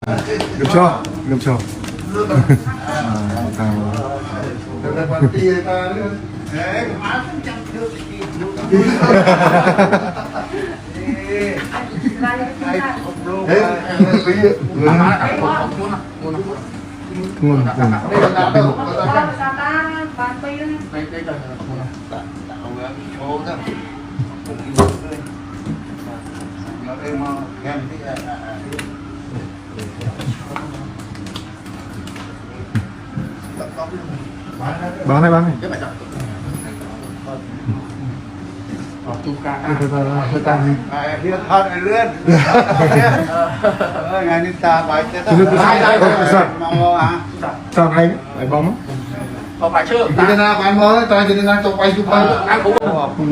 ងើបឈរងើបឈរតាម តែបានទីតានេះ ហេមកចាំធ្វើទីនោះអេគ្រប់លោក ហេពី ធ្ងន់ធ្ងន់ នេះតាទៅ តាតាបានពីរ ឈោទៅពុកយូរទៅយកអីមកខាំទី បានហើយបានហើយ ទូកា ទៅទៅទៅតាមនេះ ហ៊ានថតឲ្យលឿនថ្ងៃនេះតាបាយចិត្តមកអា តាមហើយឲ្យបងមក អបឈើ ពីណាបានមកតាពីណាទៅបាយជុំបាយ ណាគ្រូ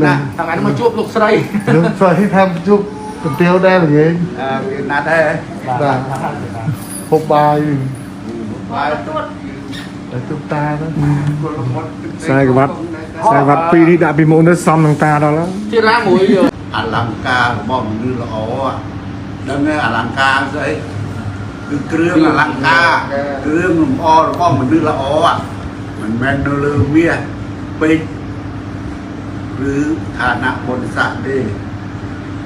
ណា ថ្ងៃនេះមកជួបលោកស្រី នឹងស្អីថាជុំគុទាវដែរល្ងា គេណាត់ដែរ បាទហូបបាយ បាយ តែទុំតាទៅ ខ្សែក្បាត់ខ្សែក្បាត់ពីរនេះដាក់ពីមុនទៅសំនឹងតាដល់ហើយ ជាណាមួយ អលង្ការរបស់មនុស្សល្អដឹងទេអលង្ការស្អីគឺគ្រឿងអលង្ការគ្រឿងលម្អរបស់មនុស្សល្អមិនមែននៅលើមាសពេជ្រឬឋានៈបុណ្យស័ក្តិទេ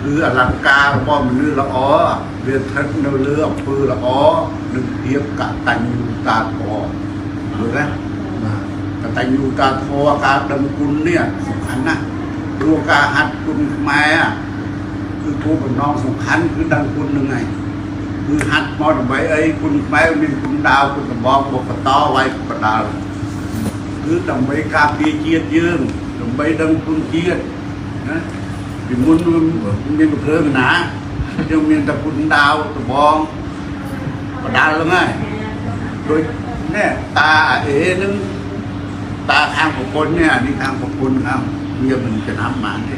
គឺអលង្ការរបស់មនុស្សល្អវាស្ថិតនៅលើអំពើល្អនិងភាពកតញ្ញូតាធម៌យល់ទេកតញ្ញូតាធម៌ការដឹងគុណនេះសំខាន់ណាស់ព្រោះការហាត់គុណខ្មែរគឺគោលបំណងសំខាន់គឺដឹងគុណនឹងឯងគឺហាត់មកដើម្បីអីគុណខ្មែរមានគុណដាវគុណដំបងបុកតវាយបដាល់គឺដើម្បីការពារជាតិយើងដើម្បីដឹងគុណជាតិណាពីមុនមានភ្លើងណាយើងមានតែគុណដាវដំបងបដាល់ហ្នឹងហើយដូចនេះតាអេហ្នឹងតាខាងប្រពន្ធនេះអានេះខាងប្រពន្ធខាងវាមិនចំណាំបានទេ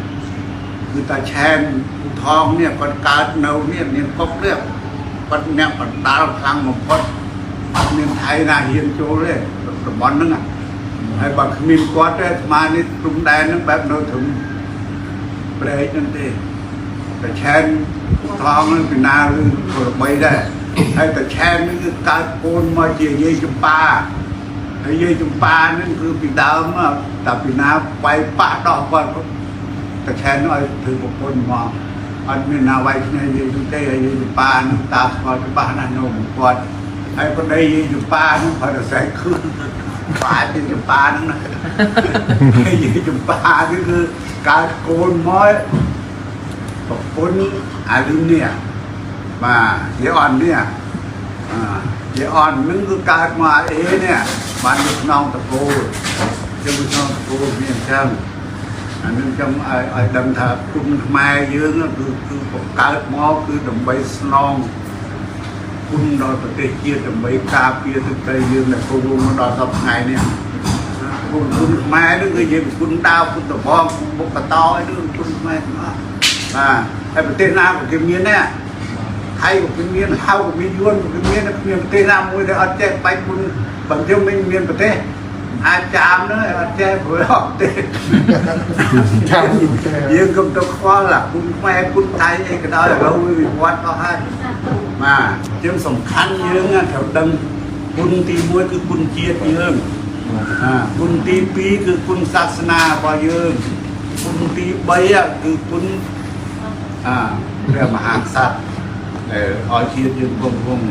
គឺតាឆែនថងនេះគាត់កើតនៅនេះមានកុកនេះគាត់អ្នកបដាល់ខ្លាំងបំផុតអត់មានថៃណាហ៊ានចូលទេតំបន់ហ្នឹងហើយបើគ្មានគាត់ទេស្មាននេះព្រំដែនហ្នឹងបែបនៅត្រឹមព្រែកហ្នឹងទេតាឆែនថងហ្នឹងពីណាឬក៏ល្បីដែរហើយតាឆែនហ្នឹងគឺកើតកូនមកជាយាយចម្ប៉ាហើយយាយចម្ប៉ាហ្នឹងគឺពីដើមតែពីណាវាយប៉ះដោះគាត់តាឆែននោះឲ្យធ្វើប្រពន្ធមកអត់មានណាវាយគ្នាយាយនោះទេហើយយាយចម្ប៉ាហ្នឹងតាស្គាល់ច្បាស់ណាស់នៅគាត់ហើយប្តីយាយចម្ប៉ាហ្នឹងគាត់តែស្រែកខឿនបាជាចម្ប៉ាហ្នឹងណាហើយយាយចម្ប៉ាហ្នឹងគឺកើតកូនមកប្រពន្ធអាលីននេះបាទយាយអននេះយាយអនហ្នឹងគឺកើតមកអេនេះបាននៅក្នុងតកូលចឹងក្នុងតកូលមានអញ្ចឹងអានឹងចង់ឲ្យដឹងថាគុណខ្មែរយើងគឺបង្កើតមកគឺដើម្បីស្នងគុណដល់ប្រទេសជាតិដើម្បីការពារទឹកដីយើងដែលគង់វង្សមកដល់សប្តាហ៍ថ្ងៃនេះគុណខ្មែរនេះគឺយើងគុណដាវគុណដបងបុកតអីនេះគុណខ្មែរទាំងអស់បាទហើយប្រទេសណាក៏គេមានដែរថៃក៏គេមានឡាវក៏មានយួនក៏គេមានគ្មានប្រទេសណាមួយដែលអត់ចេះបាច់គុណបើយើងមិនមានប្រទេសអាចចាមហ្នឹងអត់ចេះព្រោះអត់ទេ ចាំ យើងកុំទៅខ្វល់អាគុណខ្មែរគុណថៃអីក៏ដោយឥឡូវវាវិវត្តអស់ហើយបាទជាងសំខាន់យើងត្រូវដឹងគុណទី1គឺគុណជាតិយើងគុណទី2គឺគុណសាសនារបស់យើងគុណទី3គឺគុណព្រះមហាក្សត្រដែលឲ្យជាតិយើងគង់វង្ស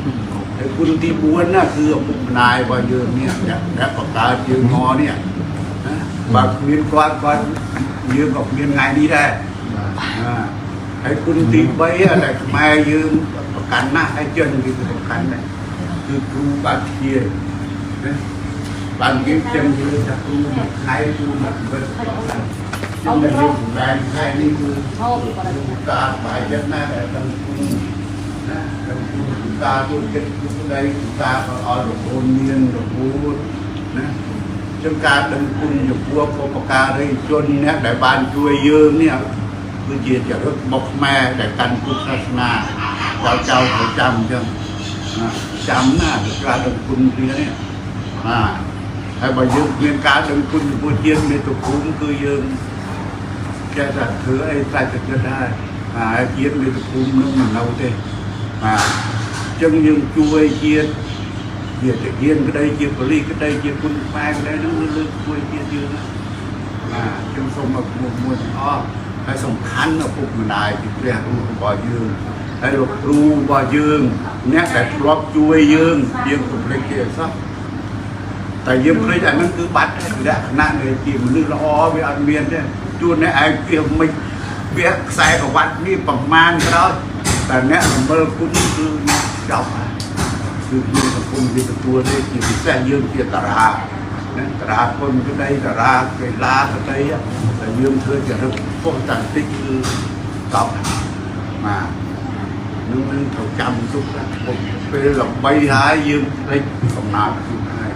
ហើយគុណទី4ណាគឺឪពុកម្ដាយរបស់យើងនេះអ្នកបង្កើតយើងមកនេះណាបើគ្មានគាត់គាត់យើងក៏គ្មានថ្ងៃនេះដែរហើយគុណទី3ដែលខ្មែរយើងប្រកាន់ណាស់ហើយចិនគេប្រកាន់ដែរគឺគ្រូបាធាណាបានគេចឹងយើងថាគ្រូមួយថ្ងៃគ្រូមួយជីវិតចឹងដែលយើងសម្ដែងថ្ងៃនេះគឺគ្រូតាបាយចិត្តណាស់ដែលដឹងគុណណាដឹងគុណគ្រូតាទូចិត្តគ្រូប្តីគ្រូតាក៏ឲ្យរហូតមានរហូតណាចឹងការដឹងគុណចំពោះបុព្វការីជនអ្នកដែលបានជួយយើងនេះគឺជាចរិតរបស់ខ្មែរដែលកាន់ពុទ្ធសាសនាចៅចៅប្រចាំអញ្ចឹងចាំណាការដឹងគុណគ្នានេះបាទហើយបើយើងមានការដឹងគុណចំពោះជាតិមាតុភូមិគឺយើងចេះតែធ្វើអីស្រេចតែចិត្តហើយបាទជាតិមាតុភូមិនឹងមិននៅទេបាទ ចឹងយើងជួយជាតិជាទាហានក្តីជាប៉ូលីសក្តីជាគុណខ្មែរក្តីហ្នឹងលើកជួយជាតិយើងណាបាទខ្ញុំសូមមកមួយមួយទាំងអស់ហើយសំខាន់ឪពុកម្ដាយជាព្រះគ្រូរបស់យើងហើយលោកគ្រូរបស់យើងអ្នកដែលធ្លាប់ជួយយើងយើងកុំភ្លេចគេអសោះតែយើងភ្លេចអាហ្នឹងគឺបាត់លក្ខណៈនៃជាមនុស្សល្អវាអត់មានទេជួនអ្នកឯងវាមិនវាខ្សែក្រវ៉ាត់នេះប្រមាណក្រោយតែអ្នករមិលគុណគឺអ្នកចប់ហើយគឺយើងសង្គមវាទទួលទេជាពិសេសយើងជាតារាណាតារាគុណក្តីតារាកីឡាក្តីតែយើងធ្វើចរិតខុសតាតិចគឺចប់បាទនឹងនឹងត្រូវចាំទុកណាពេលល្បីហើយយើងភ្លេចកំណើតខ្លួនឯង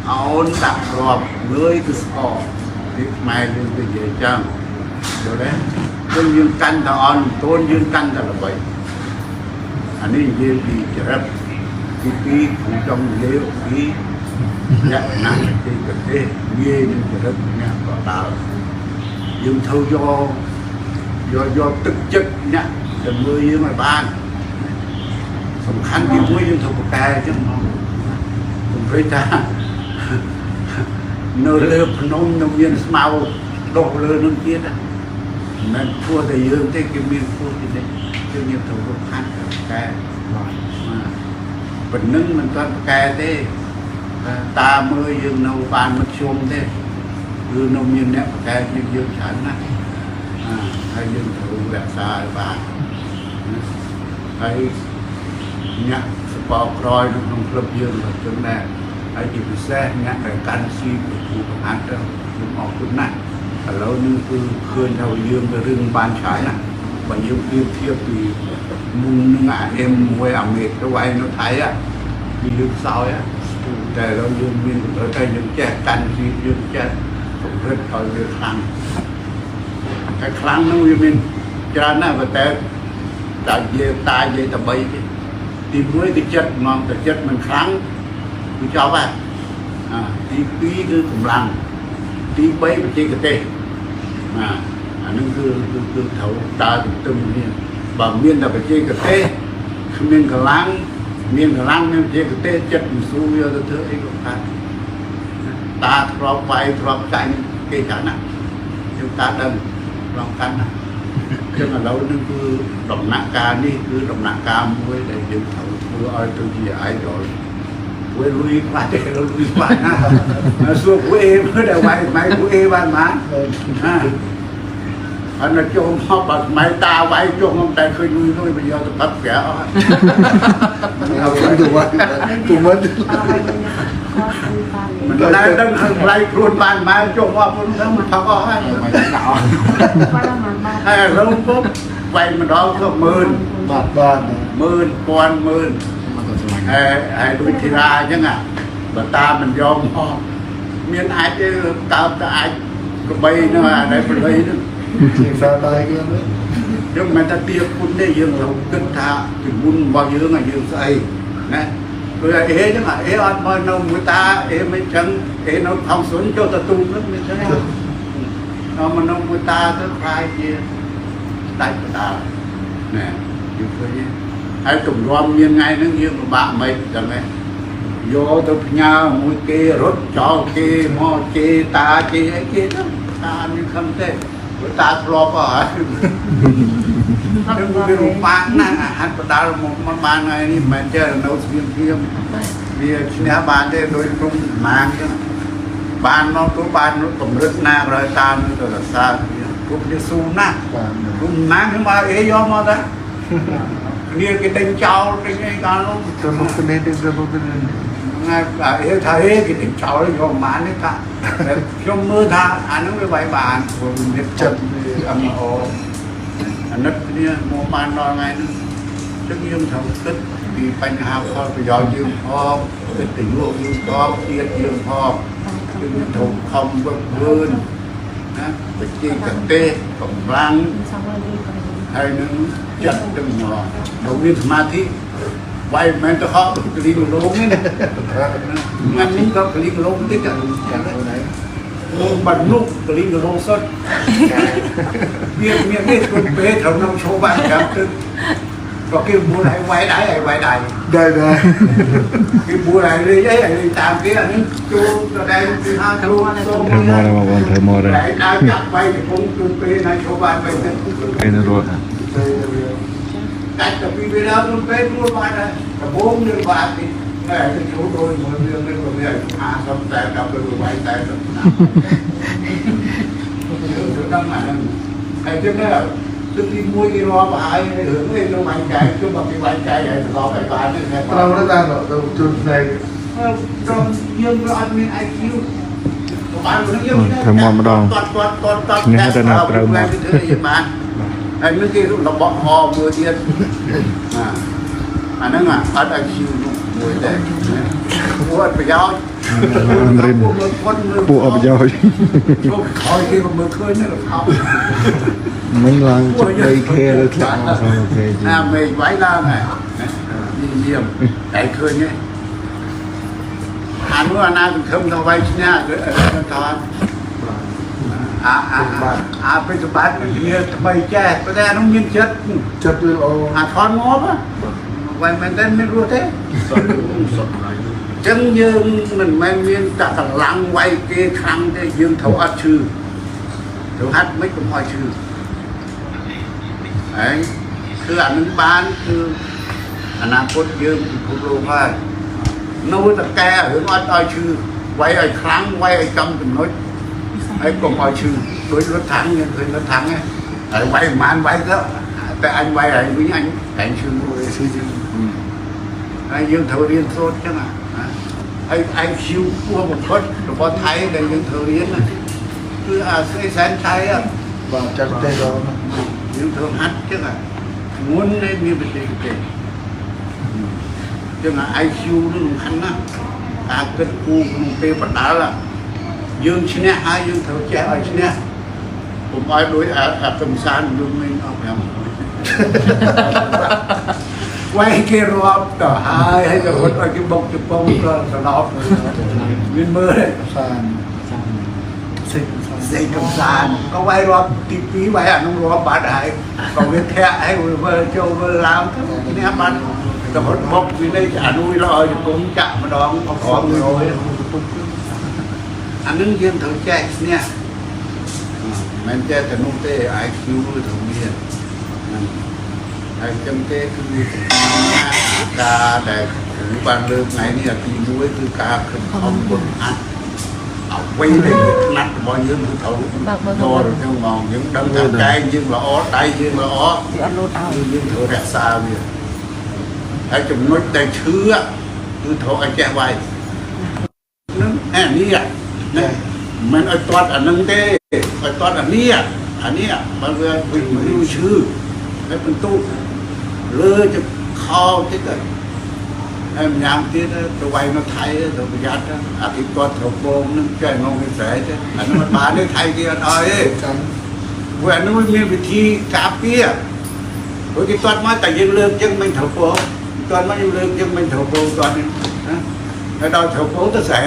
អូនដាក់ក្របងើយគឺស្កនេះខ្មែរយើងទៅនិយាយចឹងយល់ទេគឺយើងកាន់តែអន់តូនយើងកាន់តែល្បីអានេះនិយាយពីចរិតទីពីរខ្ញុំចង់និយាយអំពីលក្ខណៈទីប្រទេសងាយនឹងចរិតអ្នកក៏ដើរយើងធ្វើយកយកយកទឹកចិត្តអ្នកទៅមើលយើងឲ្យបានសំខាន់ទីមួយយើងត្រូវប្រកែចឹងហ្មងកុំភ្លេចថា នៅលើភ្នំនៅមានស្មៅដុះលើនឹងទៀតណាមិនមែនព្រោះតែយើងទេគេមានព្រោះទីនេះគឺយើងត្រូវរកខាត់កែបាទប៉ុណ្ណឹងមិនទាន់កែទេតាមើលយើងនៅបានមធ្យមទេគឺនៅមានអ្នកប្រកែជាងយើងច្រើនណាស់ហើយយើងត្រូវរក្សាឲ្យបានហើយអ្នកសពក្រោយនៅក្នុងក្លឹបយើងក៏ចឹងដែរហើយជាពិសេសអ្នកដែលកាន់ស៊ីប្រគូប្រហាត់ទៅខ្ញុំអរគុណណាស់ឥឡូវនេះគឺឃើញថាយើងទៅរឿងបានច្រើនណាស់បើយើងប្រៀបធៀបពីមុននឹងអាអេមមួយអាមេទៅឯនៅថៃគឺយើងខ្សោយតែឥឡូវយើងមានកម្រិតហើយយើងចេះកាន់ស៊ីយើងចេះកម្រិតឲ្យវាខ្លាំងតែខ្លាំងនោះវាមានច្រើនណាស់ប៉ុន្តែតែនិយាយតានិយាយតែ3ទេទី1គឺចិត្តហ្មងតែចិត្តមិនខ្លាំងគឺចប់ហើយទី2គឺកម្លាំងទី3បច្ចេកទេសណាអានឹងគឺគឺគឺត្រូវដើរទន្ទឹមគ្នាបើមានតែបច្ចេកទេសគ្មានកម្លាំងមានកម្លាំងមានបច្ចេកទេសចិត្តមិនស៊ូយកទៅធ្វើអីក៏បានតាធ្លាប់វាយធ្លាប់ចាញ់គេច្រើនណាស់យើងតាដឹងឡងកាន់ណាចឹងឥឡូវនឹងគឺដំណាក់កាលនេះគឺដំណាក់កាលមួយដែលយើងត្រូវធ្វើឲ្យទៅជា idol វាលុយខ្លះទេលុយខ្លះណាសួរពួកអេមើលដែលវាយម៉ៃពួកអេបានម៉ាណាអត់ចូលមកបាត់ម៉ៃតាវាយចុះមកតែឃើញលុយលុយវាយកទៅផឹកប្រាអស់ ទូមិនទូមិន មិនដែលដឹងខាងផ្លៃខ្លួនបានម៉ែចុះមកពុនហ្នឹងមិនផឹកអស់ហើយហើយរងពុកវាយម្ដងក៏ម៉ឺន បាទបាទ ម៉ឺនពាន់ម៉ឺនហើយហើយដូចធីរាអញ្ចឹងបើតាមិនយកមកមានអាចទេកើបទៅអាចក្របីហ្នឹងអាដែលប្រល័យហ្នឹង ជាខ្សែដៃគេហ្នឹង យើងមិនថាទៀបគុណទេយើងត្រូវគិតថាពីមុនរបស់យើងយើងស្អីណាព្រោះអេចឹងអេអត់មកនៅមួយតាអេមិនចឹងអេនៅថងសុនចូលទៅទូហ្នឹងមិនចឹងដល់មកនៅមួយតាទៅខ្លាយជាដាច់បដាណែយើងឃើញទេហើយទម្រាំមានថ្ងៃហ្នឹងយើងពិបាកមិនចឹងទេយកទៅផ្ញើមួយគេរត់ចោលគេមកគេតាគេអីគេទៅតាមានខំទេព្រោះតាធ្លាប់អស់ហើយនឹងវារូបាក់ណាស់ហាត់បដាល់មកមិនបានថ្ងៃនេះមិនមែនចេះនៅស្ងៀមស្ងៀមវាឈ្នះបានទេដោយក្រុមម៉ាងចឹងបានមកទៅបានកម្រិតណាក៏ដោយតាមទៅរក្សាគ្រប់គ្នាស៊ូណាស់ បាទ ក្រុមម៉ាងខ្ញុំមកអេយកមកតាគ្នាគេដេញចោលដេញអីកាលនោះ ទៅមុខនេះទៅមុខនេះ ថ្ងៃអេថាអេគេដេញចោលយកម៉ាននេះថាតែខ្ញុំមើលថាអានោះវាវាយបានព្រោះមាន ចិត្ត អមអូអាណិតគ្នាមកបានដល់ថ្ងៃនេះចឹងយើងត្រូវគិតពីបញ្ហាផលប្រយោជន៍យើងផងកិត្តិយសយើងផងជាតិយើងផងយើងត្រូវខំវឹកវើណាបច្ចេកទេសកម្លាំងហើយនឹងចិត្តទាំងមកត្រូវមានសមាធិវាយមិនទៅហក់ក្លីងលងនេះណាថ្ងៃនេះក៏ក្លីងលងតិច យ៉ាងណា លងបាត់នោះក្លីងលងសុទ្ធមានមាននេះគុណពេត្រូវក្នុងឈោបានចាំទឹក ក៏គេមួលឲ្យវាយដៃឲ្យវាយដៃ ដែរដែរ គេមួលឲ្យលេងអីឲ្យលេងតាមគេអានេះចូលទៅដែរគឺហាខ្លួនសូម ធ្វើមកដែរបងប្អូនធ្វើមកដែរ តែដើរចាប់វាយកំពុងជូនពេលណាចូលបានទៅ ពេលនៅរត់ ទៅវា កាច់ទៅពីពេលដល់ពេលរួចបានដែរដំបូងនឹងបានទីតែទៅចូលដោយមួយរឿងនេះក៏វា50តែដល់ទៅវាយតែទៅណាយើងទៅដល់អាហ្នឹងហើយចឹងដែរទឹកទី1គេរាប់ហើយរឿងនេះទៅវាយចែកជុំមកគេវាយចែកហើយត្រឡប់ឲ្យបានទេ ត្រូវទៅតាមទៅជូនផ្នែក ត្រង់យើងវាអត់មាន IQ បានយើង ធ្វើមកម្ដង តតតតត នេះទៅណាត្រូវមក បានហើយនឹងគេរបស់អមួយទៀតណាអាហ្នឹងអត់ IQ នោះមួយដែរពួកអត់ប្រយោជន៍ រៀនពួកអត់ប្រយោជន៍ ចូលខយគេក៏មើលឃើញដែរខោ មិនឡើងជិត 3K លើធ្លាក់មក 2K ជាង ណាមេឃវាយឡើងហ៎យាមតែឃើញទេអានោះអាណាសង្ឃឹមថាវាយឈ្នះគឺថាអាអាអាពេជ្របាទគ្នាថ្មីចេះប៉ុន្តែអានោះមានចិត្ត ចិត្តវាល្អ អាថនងាប់វាយមែនទេមានរស់ទេចឹងយើងមិនមែនមានតែកម្លាំងវាយគេខ្លាំងទេយើងត្រូវអត់ឈឺត្រូវហាត់មិនកុំឲ្យឈឺហើយគឺអានឹងបានគឺអនាគតយើងពិភពលោកហើយនៅតែកែរឿងអត់ឲ្យឈឺវាយឲ្យខ្លាំងវាយឲ្យចំចំណុចហើយកុំឲ្យឈឺដូចរត់ថងយើងឃើញរត់ថងហ្នឹងហើយវាយប្រហែលវាយទៅតែអញវាយឲ្យវិញអញតែឈឺមួយ ឈឺជាង ហើយយើងត្រូវរៀនសូត្រចឹងណាហើយ IQ ខ្ពស់បំផុតរបស់ថៃដែលយើងត្រូវរៀនណាគឺអាស្អីសែនថៃ បាទចាក់ទេដល់ យើងត្រូវហាត់ចឹងមុននេះមានបច្ចេកទេសចឹង IQ នឹងសំខាន់ណាស់ការគិតគូរក្នុងពេលបដាល់យើងឈ្នះហើយយើងត្រូវចេះឲ្យឈ្នះកុំឲ្យដូចអាកំសានយើងមិនអស់5វាយគេរាប់ទៅហើយហើយទៅរត់ឲ្យគេបុកជប៉ុងក៏ត្រឡប់មានមើលទេ សានសិ សេកកំសានក៏វាយរាប់ទី2វាយអានោះរាប់បាត់ហើយក៏វាធាក់ហើយវាចូលវាឡើងទៅនេះបាត់ទៅរត់បុកវានេះអានោះវាឲ្យជប៉ុងចាក់ម្ដងអក្រម100អានឹងយើងត្រូវចេះឈ្នះមិនចេះតែនោះទេ IQ ត្រូវមានហ្នឹងហើយចឹងទេគឺការដែលគ្រូបានលើកថ្ងៃនេះទី1គឺការខិតខំវឹកហាត់អ្វីដែលជាថ្នាក់របស់យើងគឺត្រូវតទៅចឹងហ្មងយើងដឹងថាកែងយើងល្អដៃយើងល្អ វាអត់លោតឲ្យ គឺយើងត្រូវរក្សាវាហើយចំណុចដែលឈឺគឺត្រូវឲ្យចេះវាយនឹងអានេះណាមិនឲ្យទាត់អានឹងទេឲ្យទាត់អានេះអានេះបើវាមនុស្សឈឺហើយបន្ទុកលើจะខោតិចទៅហើយម្យ៉ាងទៀតទៅវាយនៅថៃទៅប្រយ័ត្នអាទីគាត់ត្រូវបងនឹងចេះងងគេស្រែទេអានោះមិនបានទេថៃគេអត់ឲ្យទេ ចាំ ព្រោះអានោះវាមានវិធីការពារព្រោះគេទាត់មកតែយើងលើកចឹងមិនត្រូវពោទាត់មកយើងលើកចឹងមិនត្រូវពោទាត់នេះណាហើយដល់ត្រូវពោទៅស្រែ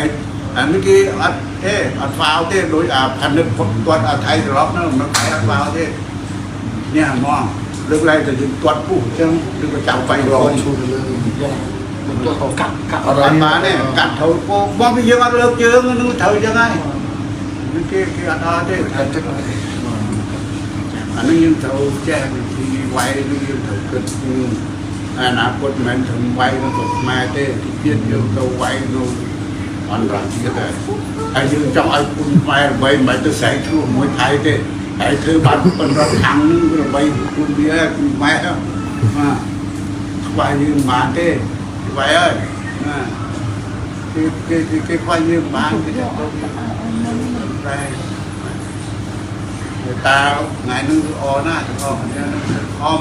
អានេះគេអត់ទេអត់ហ្វាវទេដូចអាផានិតពុតទាត់អាថៃត្រឡប់នោះមិនថៃអត់ហ្វាវទេនេះហ្មងលើកឡើងតែយើងទាត់ពុះចឹងឬក៏ចាំបៃរ រ ង ឈូទៅលើ ទៅកាត់កាត់ អត់បានទេកាត់ត្រូវពោបងវាយើងអត់លើកជើងនឹងត្រូវចឹងហើយនឹងគេគេអត់ដល់ទេ តែទឹក អានេះយើងត្រូវចេះវិធីវាយនេះយើងត្រូវគិតគូរអនាគតមិនមែនធ្វើវាយនៅស្រុកខ្មែរទេទីទៀតយើងទៅវាយនៅអន្តរជាតិដែរហើយយើងចង់ឲ្យគុណខ្មែរល្បីមិនបាច់ទៅស្រែកឈ្លោះមួយថៃទេហើយធ្វើបានប៉ុណ្ណឹងខាងនឹងវាល្បីគុណវាគុណខ្មែរបាទខ្វះយើងមិនបានទេខ្វះហើយណាគេគេគេខ្វះយើងមិនបានគេទៅតែ តាថ្ងៃនេះគឺអណាស់ទាំងអស់គ្នានឹងខំ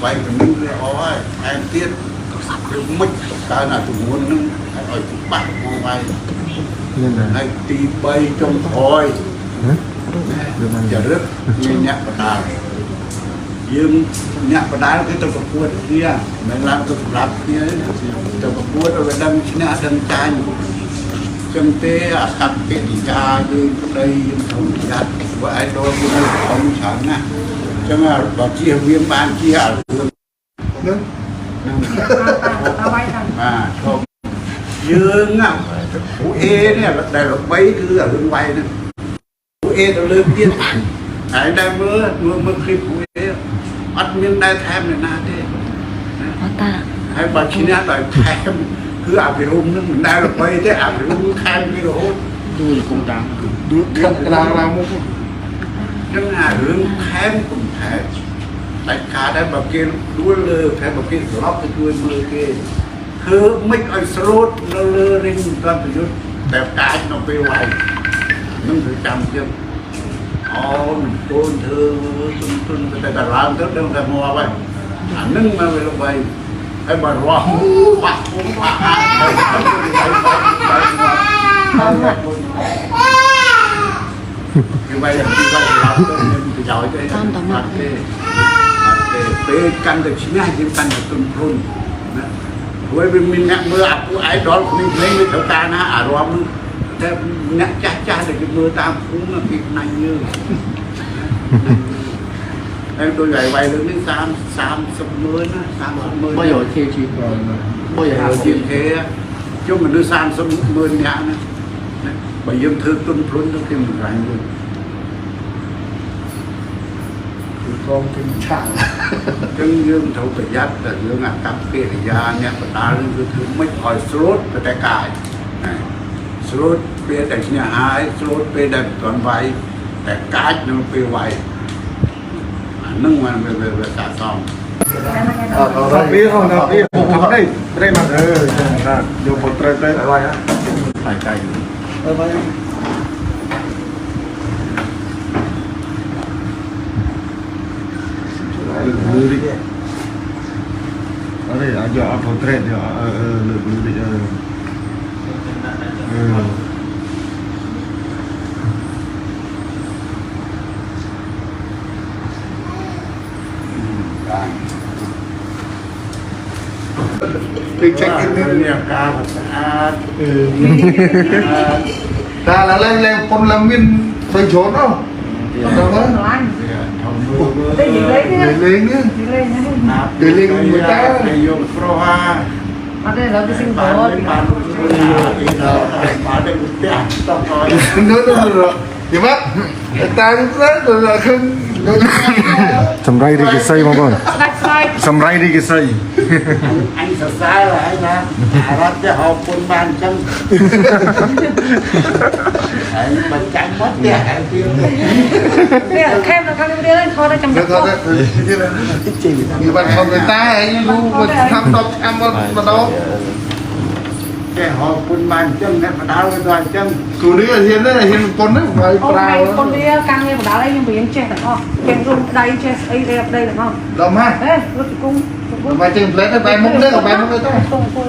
វាយទៅនឹងគឺអហើយថែមទៀតគឺមិនកើនអាទម្ងន់នឹងឲ្យច្បាស់មកវាយ មានដែរ ហើយទី3ចុងក្រោយ ណា ចរិតមានអ្នកបដាលយើងអ្នកបដាលគឺទៅប្រកួតគ្នាមិនឡើងទៅសម្រាប់គ្នាទៅប្រកួតឲ្យដឹងឈ្នះដឹងចាញ់ចឹងទេអាកប្បកិរិយាយើងប្តីយើងត្រូវប្រយ័ត្នព្រោះឯដូនយើងនៅក្រុមច្រើនណាស់ចឹងបើជៀសវាងបានជៀសអារឿង នឹង តាវាយតា បាទឈប់យើងណាពូអេនេះដែលល្បីគឺអារឿងវាយហ្នឹងពូអេទៅលើទៀតហើយដែលមើលមើលមើលឃ្លីបពូអេអត់មានដែលថែមនរណាទេ អត់តា ហើយបើឈ្នះដោយថែមគឺអភិរមនឹងមិនដែលល្បីទេអភិរមថែមគេរហូត ទូលគុំតាម ឌូខាត់ក្តារឡើងមុខ ចឹងអារឿងថែមកុំថែមដាច់ខាតដែរបើគេដួលលើថែមបើគេស្លាប់ទៅជួយមើលគេធ្វើមិនឲ្យស្លូតនៅលើរិញប្រយុទ្ធតែកាចនៅពេលវាយនឹងគឺចាំចឹងអូនកូនធ្វើទុនទុនតែតែឡើងទៅដឹងតែងាប់ហើយអានឹងមកវាល្បីហើយបើរស់បាក់ពុំបាក់អាគេវាយគេវាយឡើងទៅមានប្រយោជន៍ទេអត់ទេអត់ទេពេលកាន់តែឈ្នះយើងកាន់តែទុនព្រុនណាព្រោះវាមានអ្នកមើលអាពួកឯងដល់ក្មេងៗវាត្រូវការណាអារម្មណ៍នោះតែអ្នកចាស់ចាស់ដែលគេមើលតាមភូមិគេខ្នាញ់យើងហើយដូចវាយវាយលើនេះ30 30ម៉ឺនណា30ម៉ឺន បើយកជាជាបើយក ជាងគេជុំមនុស្ស30ម៉ឺននាក់ណាបើយើងធ្វើទុនព្រុនទៅគេមិនរាញ់វិញ គឺកងគេឆាំង ចឹងយើងត្រូវប្រយ័ត្នតែរឿងអាកប្បកិរិយាអ្នកបដាលនឹងគឺធ្វើមិនឲ្យស្លូតតែកាយស្លូតពេលដែលឈ្នះហើយស្លូតពេលដែលមិនទាន់វាយតែកាចនៅពេលវាយអានឹងมันវាស័ក្តិសម អត់ ដល់វាអូដល់វាខាប់នេះប្រេមកអឺចឹងថាយកផុតត្រេទៅ វាយហ៎ តែកាយ វាយ លើនេះអរេអាចយកអត់ផុតត្រេយកអឺលើលើនេះអឺ គេ check in នេះការស្អាត តាឡើងឡើងប៉ុនឡើងមានស្អីច្រើនអូដល់ហ្នឹង ឡាញ ធំមើល ទៅនិយាយលេង លេងនេះ និយាយលេងហ្នឹង គេលេងមួយតា យកប្រុសហា អត់ទេឥឡូវគេស៊ីង បាន បល បានបានបានផ្ទះតោះហើយ នោះនោះយល់ទេតាទៅទៅឃើញ សម្រៃរីកសីបងប្អូន ស្ដាច់ស្ដាច់ សម្រៃរីកសី អញសរសើរហើយណាអារ៉ាត់ចេះហៅពុនបានអញ្ចឹងហើយបើចាញ់មកផ្ទះហើយទៀត នេះខេមនៅខាងនេះទៀតថតតែចាំ នៅគាត់ទៅវាបានខំទៅតាហើយនោះធ្វើ10ឆ្នាំមកម្ដង ចេះហៅពុនបានអញ្ចឹងអ្នកបដាល់វាដល់អញ្ចឹង គូនេះហ៊ានទេហ៊ានប៉ុនហ្នឹងហើយ អូ ប្រា យប៉ុនវាការងារបដាល់អីខ្ញុំរៀនចេះទាំងអស់ចេះរុំដៃចេះស្អីរៀបដៃទាំងអស់ ដល់មក ហេរត់ជង្គង់ មកចេញផ្លែទៅបែរមុខទេក៏បែរមុខទៅ ជង្គង់អង្គុយ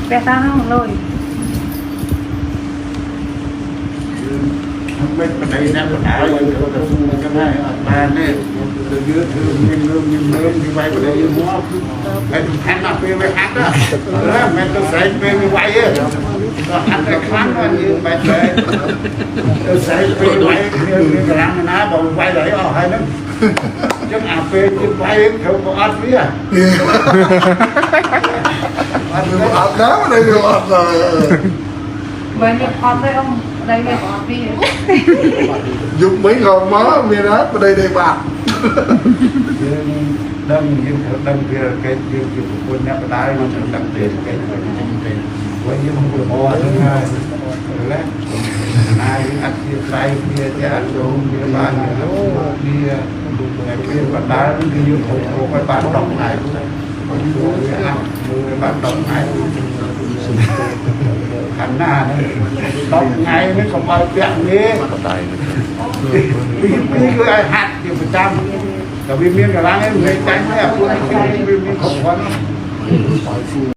ផ្ទះតាហ្នឹងលុយ មិនប្តីអ្នកបដាល់យើងទៅទៅអញ្ចឹងហើយអត់បានទេទៅយើងធ្វើមានលើមានមើលពីវាយប្តីយើងមកហើយសំខាន់ណាស់ពេលវាហាត់ណាមិនទៅស្រែកពេលវាវាយទេដល់ហាត់តែខ្លាំងហ្នឹងយើងបែរទៅទៅស្រែកពេលវាយគ្នាមានកម្លាំងណាបើវាយដល់អស់ហើយហ្នឹងចឹងអាពេលជិះវាយត្រូវក៏អត់វា អត់អត់ដល់នៅអត់ដល់ បើមានអត់ទេអ៊ំប្តីមានអត់ពី យុគមិញក៏មកមានអត់ប្តីទេបាទ យើងដឹងយើងត្រូវដឹងភារកិច្ចយើងជាប្រពន្ធអ្នកបដាយើងត្រូវដឹងភារកិច្ចរបស់យើងទេព្រោះយើងមិនល្អហ្នឹងហើយណាណាយើងអត់ជាស្រ័យគ្នាទេអត់ចូលគ្នាបានទេគ្នាតែពេលបដាគឺយើងត្រូវធ្វើឲ្យបាន10ថ្ងៃជួយហាត់មើលបាន10ថ្ងៃខាងណាហ្នឹង10ថ្ងៃនេះកុំឲ្យពាក់ងាទី2គឺឲ្យហាត់ជាប្រចាំតែវាមានកន្លងឯងមិនចាញ់ទេអាពួកនេះវាមានគ្រប់គ្រាន់